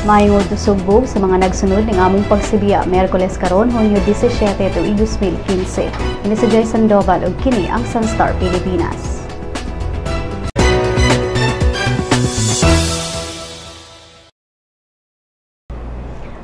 Maayong udto, Sugbo, sa mga nagsunod ning among pagsibiya, Miyerkules karon, Hunyo 17, tuig 2015. Ini si Joy Sandoval ug kini ang Sunstar Pilipinas.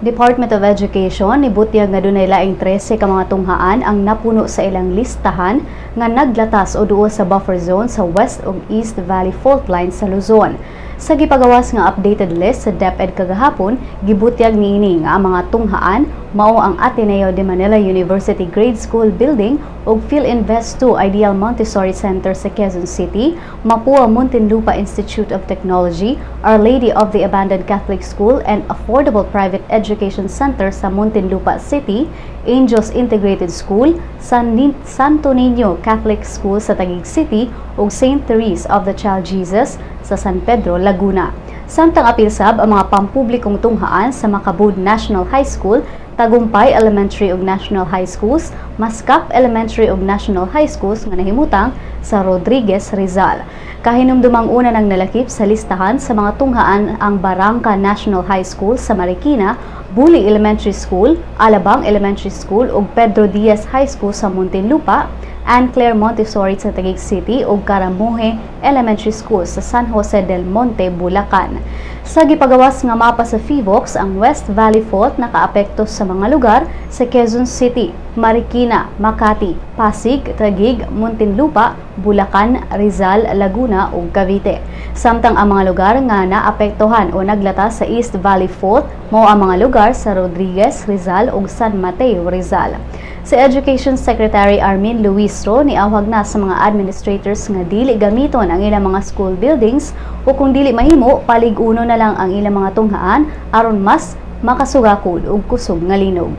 Department of Education nibutyag nga dunay laing 13 ka mga tunghaan ang napuno sa ilang listahan nga naglatas o duol sa buffer zone sa West ug East Valley Fault Line sa Luzon. Sa gipagawas nga updated list sa DepEd kagahapon, gibutyag niini nga ang mga tunghaan mao ang Ateneo de Manila University Grade School Building ug Filinvest 2 Ideal Montessori Center sa Quezon City, Mapua Muntinlupa Institute of Technology, Our Lady of the Abandoned Catholic School and Affordable Private Education Center sa Muntinlupa City, Angels Integrated School, Santo Niño Catholic School sa Taguig City ug St. Therese of the Child Jesus sa San Pedro, Laguna. Samtang apil sab ang mga pampublikong tunghaan sa Macabud National High School, Tagumpay Elementary ug National High Schools, Mascap Elementary ug National High Schools nga nahimutang sa Rodriguez, Rizal. Kahinumdumang una nang nalakip sa listahan sa mga tunghaan ang Barangka National High School sa Marikina, Buli Elementary School, Alabang Elementary School ug Pedro Diaz High School sa Muntinlupa, Anne Claire Montessori sa Taguig City ug Caramuhe Elementary School sa San Jose del Monte, Bulacan. Sa gipagawas nga mapa sa PHIVOLCS, ang West Valley Fault nakaapekto sa mga lugar sa Quezon City, Marikina, Makati, Pasig, Taguig, Muntinlupa, Bulacan, Rizal, Laguna ug Cavite. Samtang ang mga lugar nga naapektuhan o naglata sa East Valley Fault mao ang mga lugar sa Rodriguez, Rizal ug San Mateo, Rizal. Si Education Secretary Armin Luistro niawhag na sa mga administrators nga dili gamiton ang ilang mga school buildings o kung dili mahimo, palig-uno na lang ang ilang mga tunghaan aron mas makasugakod og kusog nga linog.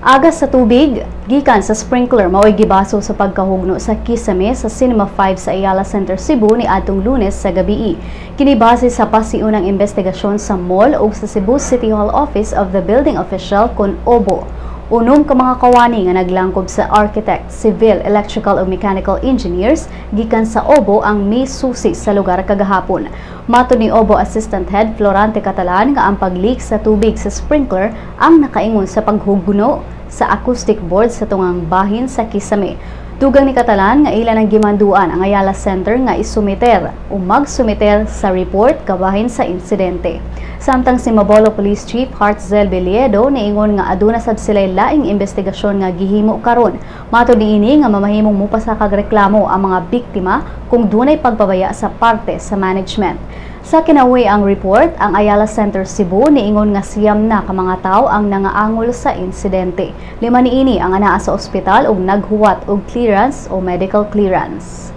Agas sa tubig gikan sa sprinkler mao'y gibaso sa pagkahugno sa kisame sa Cinema 5 sa Ayala Center Cebu ni adtong Lunes sa gabii. Kini base sa pasiunang investigasyon sa mall ug sa Cebu City Hall Office of the Building Official kon OBO. 6 ka mga kawani nga naglangkob sa architect, civil, electrical ug mechanical engineers gikan sa OBO ang may susi sa lugar kagahapon. Matod ni OBO Assistant Head Florante Catalan nga ang pag-leak sa tubig sa sprinkler ang nakaingon sa paghugno sa acoustic board sa tungang bahin sa kisame. Dugang ni Catalan nga ila nang gimanduan ang Ayala Center nga isumiter o magsumiter sa report kabahin sa insidente. Samtang si Mabolo Police Chief Hartzel Beliedo niingon nga aduna sab sila'y laing investigasyon nga gihimo karon. Matod niini nga mamahimong mupasa kag reklamo ang mga biktima kung dunay pagpabaya sa parte sa management. Sa kinawi ang report, ang Ayala Center Cebu niingon nga 9 na ka mga tawo ang nangaangol sa insidente. 5 niini ang anaa sa ospital ug naghuwat og clearance o medical clearance.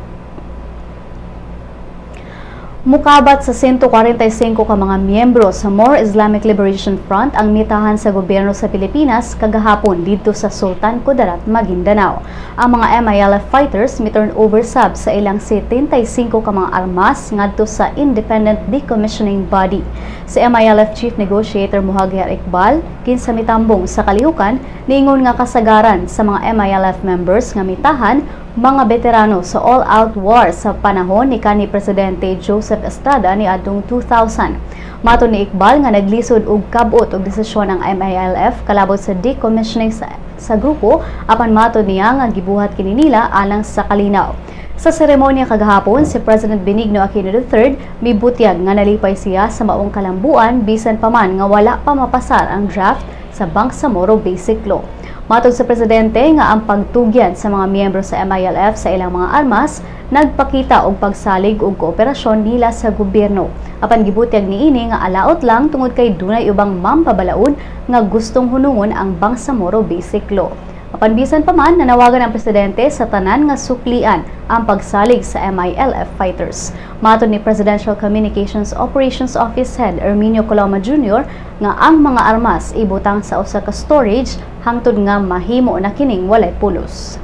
Mukabat sa 145 ka mga miyembro sa Moro Islamic Liberation Front ang mitahan sa gobyerno sa Pilipinas kagahapon didto sa Sultan Kudarat, Maguindanao. Ang mga MILF fighters mi-turn over sab sa ilang 75 ka mga armas ngadto sa Independent Decommissioning Body. Si MILF Chief Negotiator Mohagher Iqbal kinsa mitambong sa kalihukan niingon nga kasagaran sa mga MILF members nga mitahan mga veterano sa all-out war sa panahon ni kanhi Presidente Joseph Estrada ni adtong 2000. Matod ni Iqbal nga naglisod og kabot og desisyon ang MILF kalabot sa decommissioning sa grupo, apan matod niya nga gibuhat kini nila alang sa kalinaw. Sa seremonya kagahapon, si President Benigno Aquino III mibutyag nga nalipay siya sa maong kalambuan bisan pa man nga wala pa mapasar ang draft sa Bangsamoro Basic Law. Matod sa presidente nga ang pagtugyan sa mga miyembro sa MILF sa ilang mga armas nagpakita og pagsalig og kooperasyon nila sa gobyerno. Apan gibutyag niini nga alaot lang tungod kay dunay ubang mampabalaod nga gustong hunungon ang Bangsamoro Basic Law. Apan bisan pa man, nanawagan ang presidente sa tanan nga suklian ang pagsalig sa MILF fighters. Matod ni Presidential Communications Operations Office Head Herminio Coloma Jr. nga ang mga armas ibutang sa usa ka storage hangtod nga mahimo na kining walay pulos.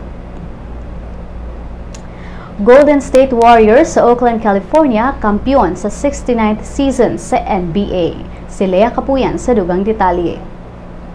Golden State Warriors sa Oakland, California, kampiyon sa 69th season sa NBA. Si Lea Kapuyan sa dugang detalye.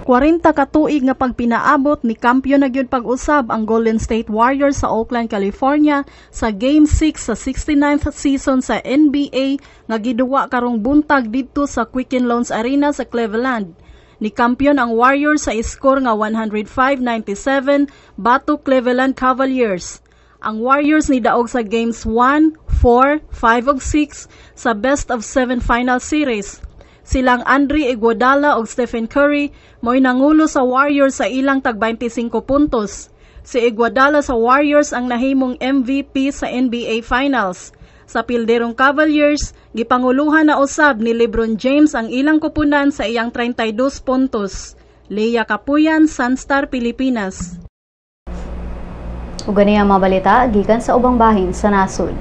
40 ka tuig nga pagpinaabot, ni kampiyon na gyud pag-usab ang Golden State Warriors sa Oakland, California sa Game 6 sa 69th season sa NBA nga giduwa karong buntag didto sa Quicken Loans Arena sa Cleveland. Ni kampiyon ang Warriors sa score nga 105-97 batok Cleveland Cavaliers. Ang Warriors ni daog sa games 1, 4, 5 ug 6 sa best of 7 final series. Silang Andre Iguodala ug Stephen Curry mo'y nangulo sa Warriors sa ilang tag 25 puntos. Si Iguodala sa Warriors ang nahimong MVP sa NBA Finals. Sa pilderong Cavaliers, gipanguluhan na usab ni LeBron James ang ilang kupunan sa iyang 32 puntos. Leia Kapuyan, Sunstar Pilipinas. Ug ang mga balita gikan sa ubang bahin sa nasod.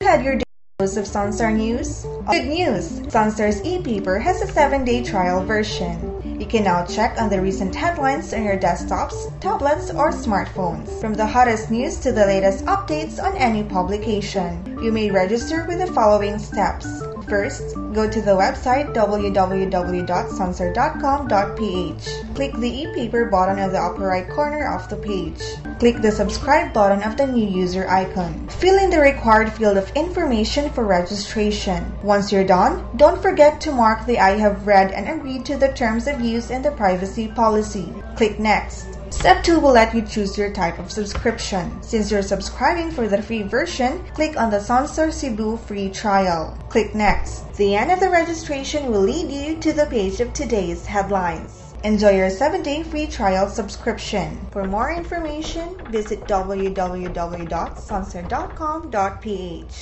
Had your dose of Sunstar News? Good news! Sunstar's e-paper has a 7-day trial version. You can now check on the recent headlines on your desktops, tablets, or smartphones. From the hottest news to the latest updates on any publication. You may register with the following steps. First, go to the website www.sunstar.com.ph. Click the e-paper button on the upper right corner of the page. Click the subscribe button of the new user icon. Fill in the required field of information for registration. Once you're done, don't forget to mark the "I have read and agreed to the terms of use and the privacy policy." Click Next. Step 2 will let you choose your type of subscription. Since you're subscribing for the free version, click on the Sunstar Cebu free trial. Click Next. The end of the registration will lead you to the page of today's headlines. Enjoy your 7-day free trial subscription. For more information, visit www.sunstar.com.ph.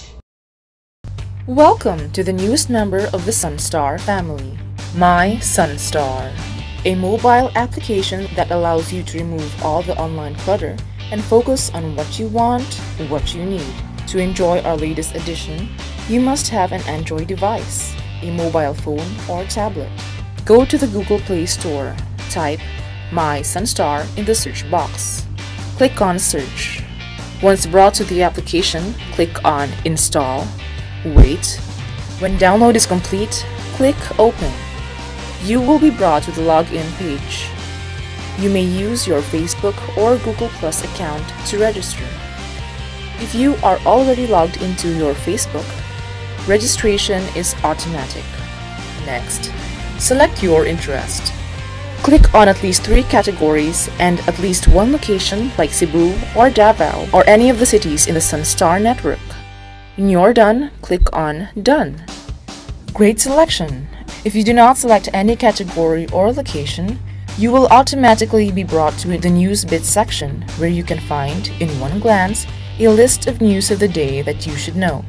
Welcome to the newest member of the Sunstar family, My Sunstar, a mobile application that allows you to remove all the online clutter and focus on what you want, what you need. To enjoy our latest edition, you must have an Android device, a mobile phone or tablet. Go to the Google Play Store, type My Sunstar in the search box. Click on Search. Once brought to the application, click on Install. Wait. When download is complete, click Open. You will be brought to the login page. You may use your Facebook or Google Plus account to register. If you are already logged into your Facebook, registration is automatic. Next, select your interest. Click on at least 3 categories and at least one location like Cebu or Davao or any of the cities in the Sunstar network. When you're done, click on Done. Great selection! If you do not select any category or location, you will automatically be brought to the News Bits section where you can find, in one glance, a list of news of the day that you should know.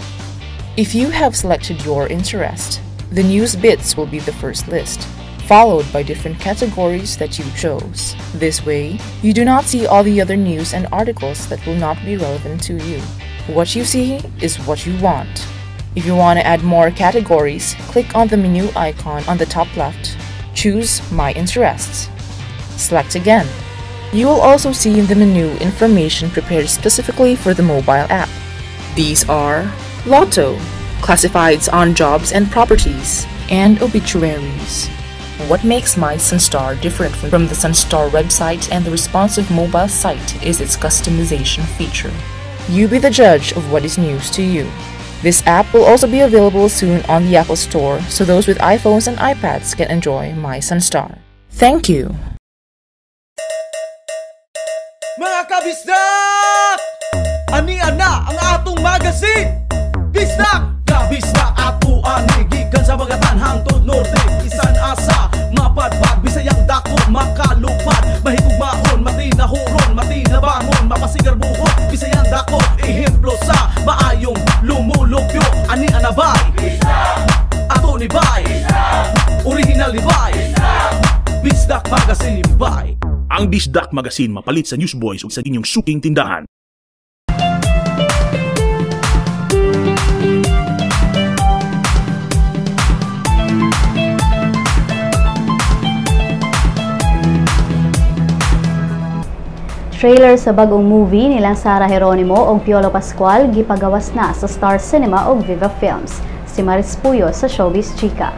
If you have selected your interest, the News Bits will be the first list, followed by different categories that you chose. This way, you do not see all the other news and articles that will not be relevant to you. What you see is what you want. If you want to add more categories, click on the menu icon on the top left. Choose My Interests. Select again. You will also see in the menu information prepared specifically for the mobile app. These are Lotto, classifieds on jobs and properties, and obituaries. What makes My Sunstar different from the Sunstar website and the responsive mobile site is its customization feature. You be the judge of what is news to you. This app will also be available soon on the Apple Store, so those with iPhones and iPads can enjoy My Sunstar. Thank you! Mga kabisdak! Ania na ang atong magazine! Bisdak! Kabisdak ato ani gikan sa Bagatan hangtod Norte, bisan asa mapadpad, Bisayang dako makalupad, mahigugmaon, matinahuron, matinabangon, mapasi Magazine by Ang Bisdak Magazine mapalit sa Newsboys ug sa inyong suking tindahan. Trailer sa bagong movie nilang Sarah Geronimo ug Piolo Pascual gipagawas na sa Star Cinema ug Viva Films. Si Maris Puyo sa Showbiz Chika.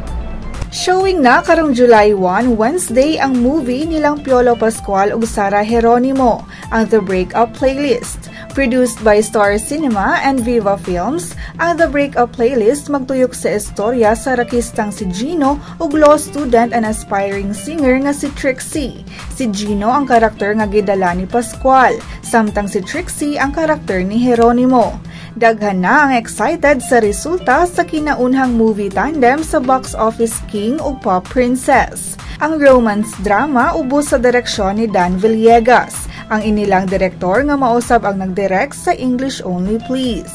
Showing na karong July 1, Wednesday, ang movie nilang Piolo Pascual ug Sarah Geronimo, ang The Breakup Playlist. Produced by Star Cinema and Viva Films, ang The Breakup Playlist magtuyok sa istorya sa rakistang si Gino ug law student and aspiring singer nga si Trixie. Si Gino ang karakter nga gidala ni Pascual, samtang si Trixie ang karakter ni Geronimo. Daghan na ang excited sa resulta sa kinaunhang movie tandem sa box office king ug pop princess. Ang romance drama ubos sa direksyon ni Dan Villegas, ang inilang direktor nga mausab ang nagdirect sa English Only Please.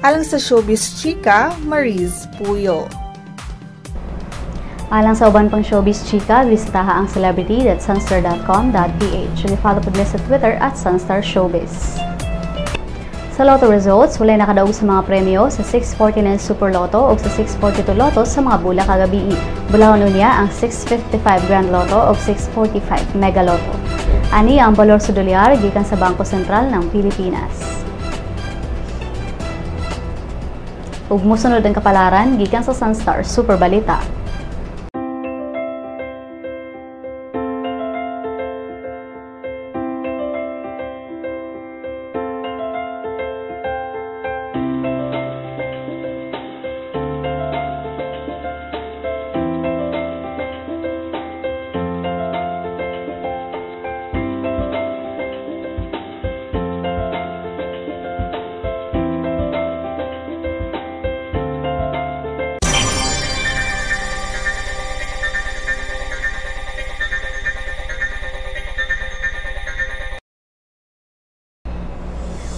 Alang sa Showbiz Chika, Maris Puyo. Alang sa uban pang Showbiz Chika, bisitaha ang celebrity.sunstar.com.ph. I-follow po nila sa Twitter @SunstarShowbiz. Sa Lotto results, walay nakadaog sa mga premyo sa 649 Super Lotto o sa 642 Lotto sa mga bula kagabii. Bulahon niya ang 655 Grand Lotto o 645 Mega Lotto. Ani ang balor sa dolyar gikan sa Bangko Sentral ng Pilipinas. Ug mosunod ang kapalaran gikan sa Sunstar Super Balita.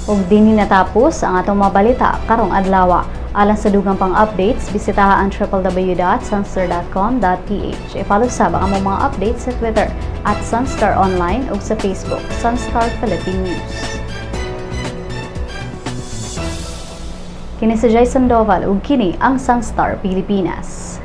Ug dinhi natapos ang atong mga balita karong adlaw. Alang sa dugang pang updates, bisitaha ang www.sunstar.com.ph. I-follow sab ang among mga updates sa Twitter @SunstarOnline ug sa Facebook Sunstar Philippine News. Kini si Jay Sandoval ug kini ang Sunstar Pilipinas.